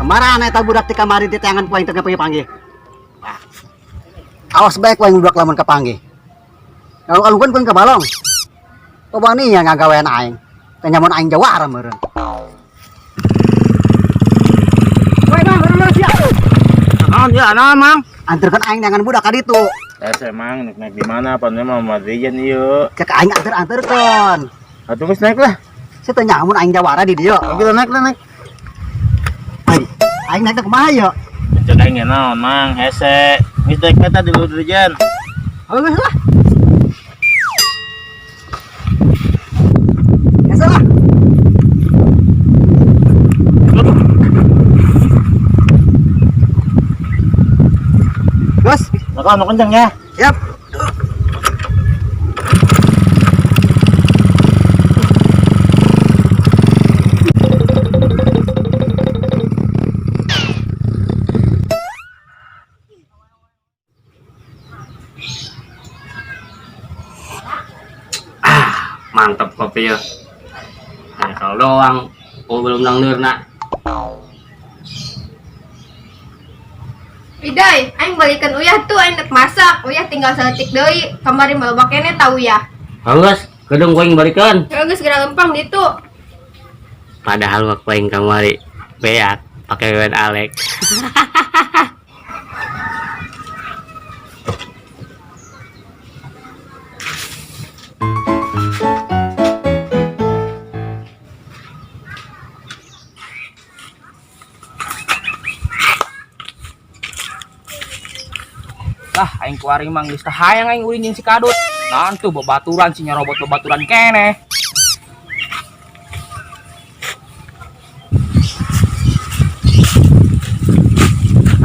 Kamarana eta budak ti kamari di teangan ku aing teu panggil. Awas bae ku aing budak lamun kapanggih. Kalau alugan ku aing ka balong. Coba nih yang ngagawean aing. Teu nyamun aing jawara meureun. Woi, Mang, bener sia. Naon ya, naon, Mang? Anterkeun aing dengan budak ka ditu. Eh, Mang, naik naik di mana? Pan mah Madrijan ieu. Cek aing anter-anterkeun. Atuh geus naik lah. Sia teu nyamun aing jawara di dieu. Oke, kita naik lah, naik. Aing, aing naik teh kumaha ieu? Cek aing naon, Mang? Hese. Geus naik peta di Ludrijan. Oh, geus lah. Geus lah. Gus, Maka anu kencang ya. Yap. Ah, mantap kopi ya. Nah, kalau doang, oh belum nang nak. Idoy, aing balikan uyah tuh aing nek masak. Uyah tinggal seletik deui. Kamari mah loba keneh tau uyah. Bagus, gedung ku aing balikan. Geus geura lempang ditu. Padahal waktu aing kamari beak pakai wen Alek. Lah aing kuari mang geus teh hayang aing ulin jeung si Kadut. Naon tuh babaturan si nyerobot babaturan keneh.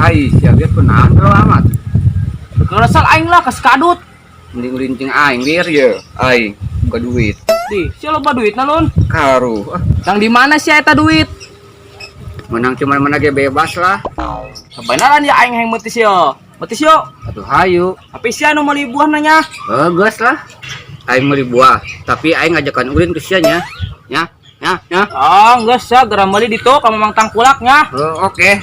Ai, sia ge kunaon bro amat. Kesel aing lah ke si Kadut. Mending ulin jeung aing lieur ye. Aing boga duit. Di, sia loba duitna lun. Karuh. Nang di mana sia eta duit? Menang cuman mana ge bebas lah. Kebenaran ya aing hayang meutis yo. Meutis yo. Atuh hayu. Tapi sia nu meuli buah nanya. Geus lah. Aing meuli buah, tapi aing ngajakan ulin ke sia nya. Nya, nya, nya. Oh, geus sia geura meuli ditu ka Mamang Tangkulak nya. Oh, oke.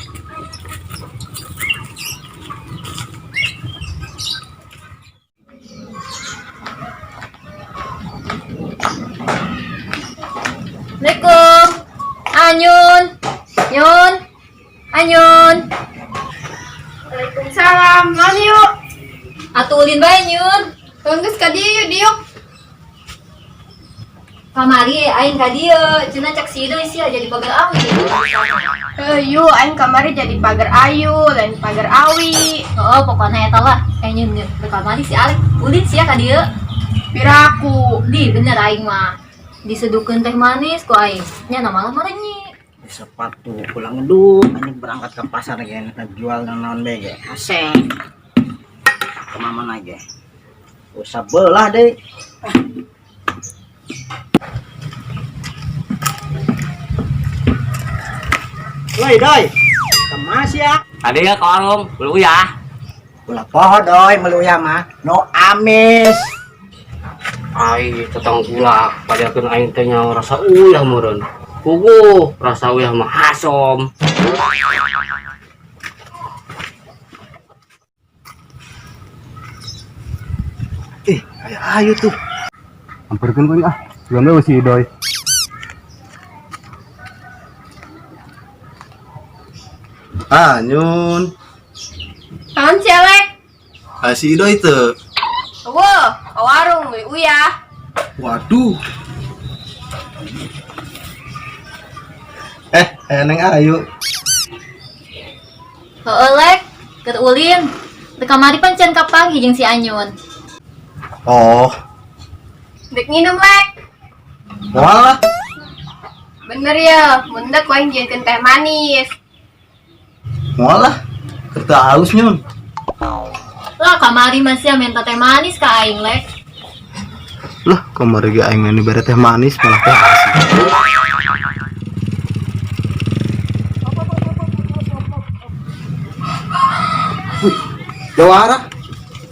Assalamualaikum. Anyun. Nyun. Anyun. Waalaikumsalam. Naon yuk? Atuh ulin bae Nyun. Geus ka dieu yuk diuk. Kamari aing ka dieu, cenah cek si Idoy sia jadi pagar awi. Heuh, yuk aing kamari jadi pagar ayu, lain pagar awi. Oh, pokoknya eta lah. Eh Nyun, Nyun, kamari si Alek ulin sia ka dieu. Piraku. Di bener aing mah. Disedukeun teh manis ku aing. Nya na malah marenyi. Sepatu pulang ngeduk, anjing berangkat ke pasar lagi enak jual dan naon bege. Aseng. Kemana lagi? Usah belah deh. Woi, doi. Kemas ya. Tadi ya ke warung, beli uyah. Ulah poho doi meuli uyah mah. No amis. Ai, tetang kulak, padakeun aing teh nyawa rasa uyah meureun. Puguh, rasa uyah mah hasom. Ih, aya ayu tuh. Amperkeun kuing ah. Sugan we si Idoy. Ah, Nyun. Naon si Alek? Ah, si Idoy teu. Eueuh, ka warung meuli uyah. Waduh. Eh, aya Neng Ayu. Heueuh Lek, keur ulin. Teu kamari pan can kapanggih jeung si Anyun. Oh, Dek nginum Lek. moal lah. Bener ya, mun dek ku aing jieunkeun teh manis. Moal lah. Keur teu halus Nyun. Lah kamari mah sia minta teh manis ka aing Lek. Lah, kamari ge aing meni bere teh manis malah teh asin. Wih, jawara.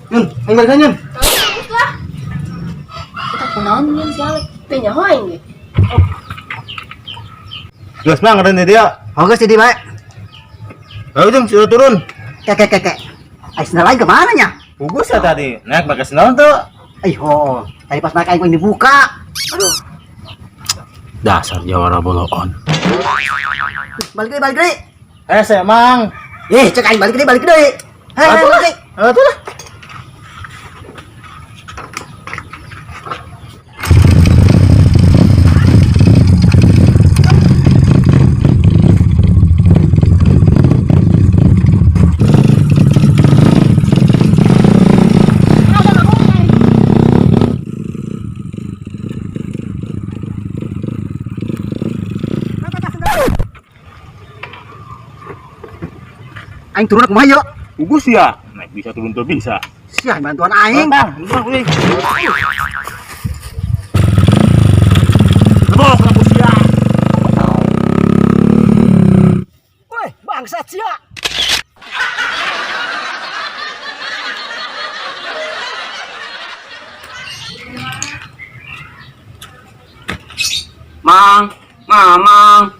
Nyun, aing balikan Nyun. Terus lah. Kita kunaon Nyun si Alek? Teu nyaho aing ge. Geus mah ngeureun di dieu. Oh, geus jadi bae. Ayo Jung, sudah turun. Kek kek kek. Ai sendal aing kemana nya? Pugus ya tadi. Naik pakai sendal tuh. Ih, ho. Tadi pas naik aing ini dibuka. Aduh. Dasar jawara boloon. Balik deui, balik deui. Hese Mang. Ih, cek aing balik deui, balik deui. Hei, balik deui. Atuh lah. Aing turun kumaha yeuh? Pugus ya. Naik bisa turun tuh bisa. Sia bantuan aing. Bang, bang, Lebok lampu sia. Woi, bangsat sia. Mang, mamang.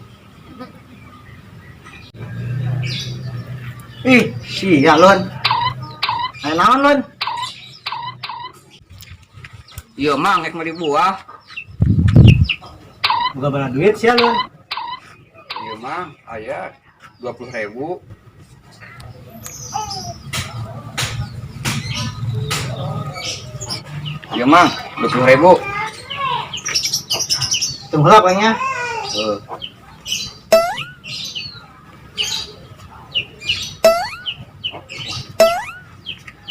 Ih, sia lon. Aya naon lon? Iya mang, rek meuli buah. Bukan bala duit sia lon. Iya mang, aya 20.000. Iya mang, 20.000. Tunggu lah pokoknya. Heeh.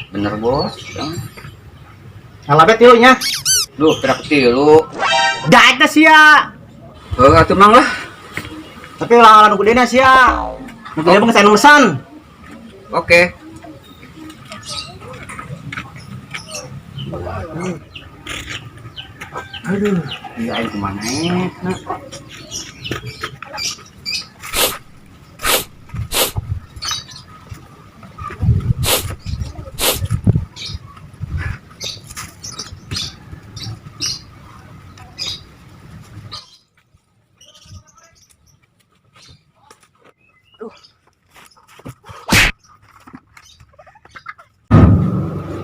Bener bos. Ngalabet yuk nya. Duh, perak tilu. Daek teh sia. Heuh atuh mang lah. Tapi ulah nu gedena sia. Nu gede mah saya mesan. Oke. Aduh, iya aing kumaha eta?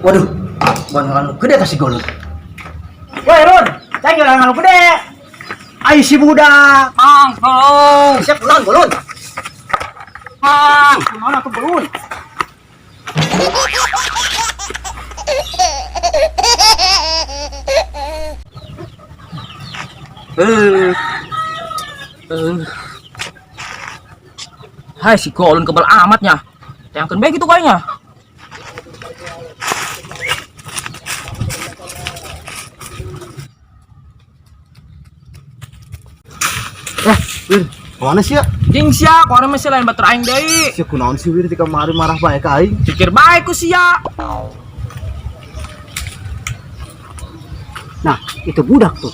Waduh, bonyolan nu gede kasih golon. Woi Ron, cai nyolan nu gede. Ai si budak. Mang, tolong. Siap ulang golon. Mang. Kunaon atuh golon? Hai si golon kebal amatnya. Tayangkeun bae gitu kayaknya. Lah, Wir, kemana sih ya? Jeung sia, kuari mah sia lain batur aing deui. Sia kunaon sih Wir, tika kamari marah bae ka aing. Pikir bae ku sia. Nah, itu budak tuh.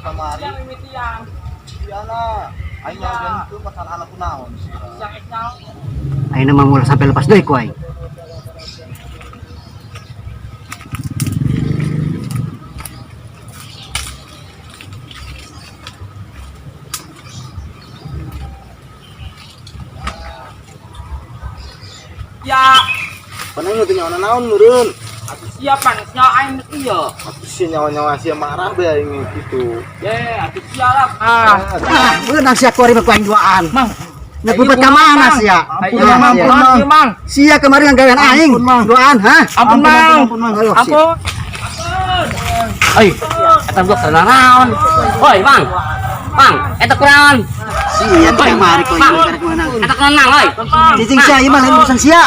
Kamari. Siana, aing nyaho itu masalah anak kunaon. Ayeuna mah moal sampai lepas deui ku aing. Ya, Panang teu nyawa naon meureun. atuh sia pan sia aing ieu. Atuh sia nyawa-nyawa sia marah bae aing gitu. Ye, atuh sia lah. Ah, Ah, beunang sia kuari mah ku aing duaan. Mang. Nyebut ka mana sia? Ampun, Mang, ampun, Mang. Mang. Sia kemarin yang gawean aing duaan, ha? Ampun, Mang. Aduh, sia. Ampun. Oi, eta blok naon? Woi, Mang. Mang, eta kunaon? Sia kamari ku aing karek meunang. Eta kunaon, Mang, oi? Cicing sia ieu mah lain urusan sia.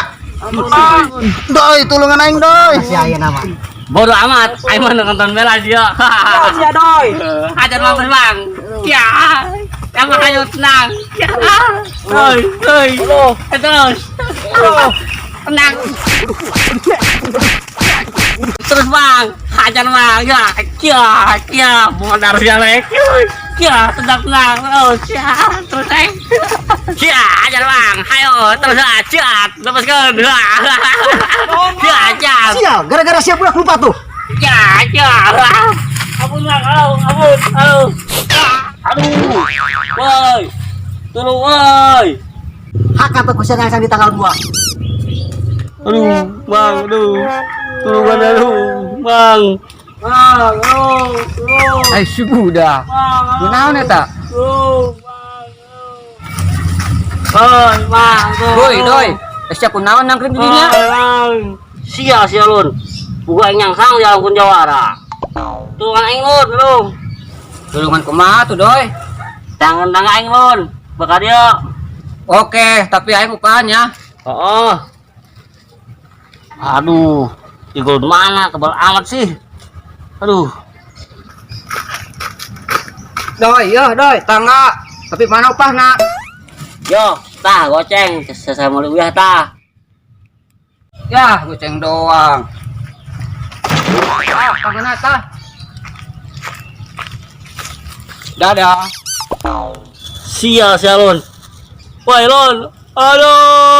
Doi, tulungan aing doi. Sia ayeuna mah. Bodoh amat, aing mah nonton bela dia. Sia doi. Hajar Bang terus, Bang. Ya. Yang mah ayo tenang. Ya. Oi, oi. Terus. Tenang. Terus Bang, hajar Bang. Ya, ya, ya, modar ya lek. Ya, tenang tenang terus. Ya, terus eh. Ya, hajar Bang. Ayo, terus aja. Lepaskan. Ya, ya. Sia, gara-gara sia budak lupa tuh. Ya, ya. Ampun Bang, halo, ampun, halo. Aduh. Woi. Tolong woi. Hak atau kusia nyangsang di tanggal 2. Aduh, Bang, aduh. Tulungan aduh, Bang. Bang, aduh, tolong. Ai si budak. Kunaon eta? Tolong, Bang. Oi, Bang. Doi, doi. Sia kunaon nangkring di dinya? Bang. Sia sia lun. Buka aing nyangsang di alam kun jawara. Tulungan aing lun, aduh. Tulungan kumaha tuh, doi? Tangan tangga aing lun. Bakal dia. Oke, tapi aing upahannya. Oh. Aduh, igol mana kebal amat sih. Aduh. Doi, yo doi, tangga. Tapi mana upahna? Yo, tah goceng, selesai mau uyah tah. Ya, goceng doang. Ah, tangan tah. Dadah. Sial sia lun. Woi lun, aduh.